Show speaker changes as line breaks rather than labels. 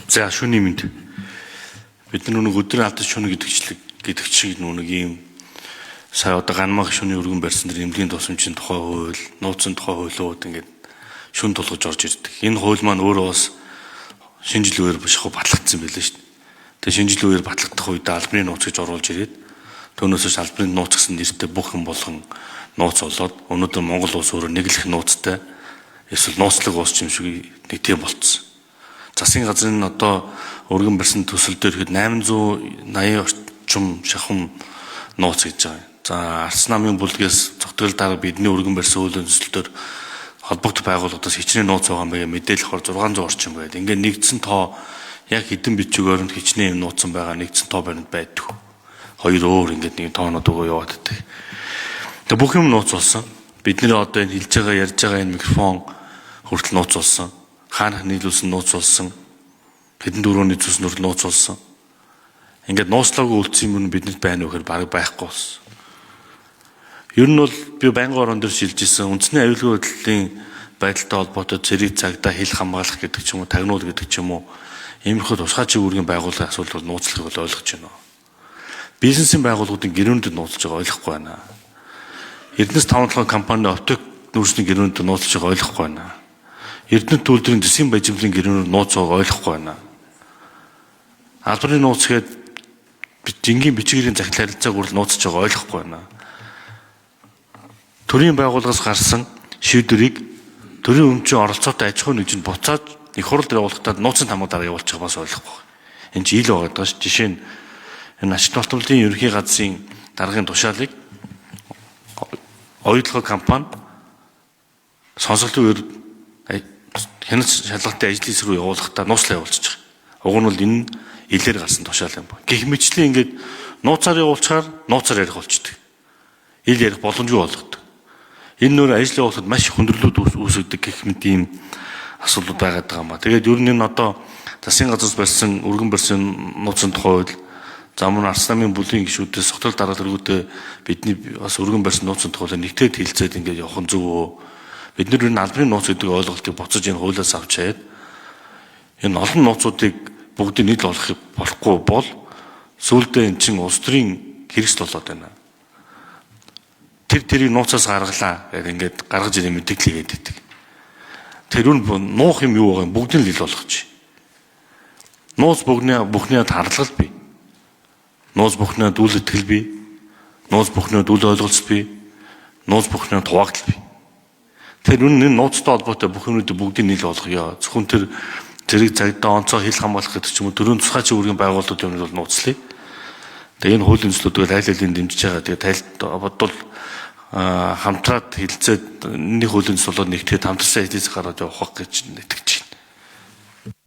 За шөнийн мэнд. Бид нар нэг өдрийн алдар шөнө гэдэгчлэг гэдэг шиг нэг ийм сая одоо ганмаг шөнийн өргөн барьсан дэр эмнэлгийн тусламжийн тухай хууль, нууцын тухай хуулиуд ингээд шүн тулгаж орж ирдэг. Энэ хууль маань өөрөө бас шинэ жилийн үеэр биш хөө батлагдсан байлээ шүү дээ. Тэгээ шинэ жилийн үеэр батлагдах үедээ албаны нууц гэж оруулж ирээд түүнээс хойш албаны нууц гэсэн нэртэй бүх юм болгон нууц болоод өнөөдөр Монгол улс өөрөө нэг л их нууцтай эсвэл нууцлаг улс юм шиг нэг тийм болцсон. Засгийн газрын одоо өргөн барьсан төсөл дээр ихэд 880 орчим шахам нууц гэж байгаа юм. За Арс намын бүлгээс цогтгол дарга бидний өргөн барьсан хуулийн төсөл дээр холбогдох байгууллагуудаас хичнээн нууц байгаа юм бэ мэдээлэл болохоор 600 орчим байд. Ингээд нэгдсэн тоо яг хэдэн бичиг баримт хичнээн юм нууцсан байгаа нэгдсэн тоо баримт байдаг. Хоёр өөр ингээд нэг тоонууд өгөө яваад байдаг. Тэгээ бүх юм нууц болсон. Бидний одоо энэ хэлж байгаа ярьж байгаа энэ микрофон хүртэл нууц болсон. Хаанах нийлүүлсэн нууц болсон. Хэдэн дөрөвний зүс нүр нууц болсон. Ингээд нууцлаагүй үлдсэн юм бидэнд байна уу гэхээр бараг байхгүй болсон. Ер нь бол би байнгын орон дээр шилжижсэн үндэсний аюулгүй байдлын байдалтай холбоотой цэрэг цагдаа хил хамгаалах гэдэг ч юм уу, тагнуул гэдэг ч юм уу иймэрхүү тусгай чиг үүргийн байгууллагын асуудал бол нууцлахыг бол ойлгож байна. Бизнесийн байгууллагуудын гэрүүндэд нууцлж байгаа ойлгохгүй байна. Эрдэнэс 5 7 компани оптик нүүрсний гэрүүндэд нууцлж байгаа ойлгохгүй байна. Эрдэнэт үйлдвэрийн засгийн баяжмлын гэрүүнээр нууц байгааг ойлгохгүй байна. Албаны нууц гээд жингийн бичгэрийн захидал харилцааг үрэл нууцж байгаа ойлгохгүй байна. Төрийн байгууллагаас гарсан шийдвэрийг төрийн өмчийн оролцоотой аж ахуйн нэгжинд буцааж их хурал дээр явуулахдаа нууцын тамга дараа явуулчих бас ойлгохгүй. Энэ чи ил байгаа даа ш. Жишээ нь энэ ач холбогдлын ерөнхий газрын даргын тушаалыг оюутлогын компани сонсголын үеэр хяналт шалгалтын ажлын хэсэг рүү явуулахдаа нууцлаа явуулчих. Уг нь бол энэ илээр гарсан тушаал юм ба. Гэх мэтчлэн ингээд нууцаар явуулчихаар нууцаар ярих болчдөг. Ил ярих боломжгүй болгодог. Энэ нөр ажил явуулахад маш их хүндрэлүүд үүсгдэг гэх мэт ийм асуудлууд байгаад байгаа юм ба. Тэгээд ер нь энэ одоо засгийн газраас барьсан өргөн барьсан нууцын тухай хууль, за мөн Арс намын бүлгийн гишүүдээс согтол дараалал өргөдөө бидний бас өргөн барьсан нууцын тухай хуулиар нэгтээд хилцээд ингээд явах нь зөв үү? Бид нар энэ албаны нууц гэдэг ойлголтыг буцаж энэ хуулиас авч чаад энэ олон нууцуудыг бүгдийг нийл болгох болохгүй бол сүүлдээ эн чинь улс төрийн хэрэгсэл болоод байна. Тэр тэрийг нууцаас гаргалаа гэдэг ингээд гаргаж ирээ мэдээлэл хийгээд байдаг. Тэр үн нуух юм юу байгаа юм бүгдийг л ил болгоч. Нууц бүхний тарлал бий. Нууц бүхний үл итгэл бий. Нууц бүхний үл ойлголц бий. Нууц бүхний хуваагдал бий. Тэр үн энэ нууцтай холбоотой бүх юмнуудыг бүгдийг нийл болгоё. Зөвхөн тэр зэрэг цагдаа онцгой хил хамгаалах гэдэг ч юм уу дөрвөн тусгай чиг үүргийн байгууллагууд юмнууд бол нууцлая. Тэгээ энэ хуулийн төслүүдийг аль алийн дэмжиж байгаа. Тэгээ тайлт бодвол хамтраад хилцээд нэг хуулийн төсөл болоод нэгтгэхэд хамтарсан ажлыг гаргаж явах гэж итгэж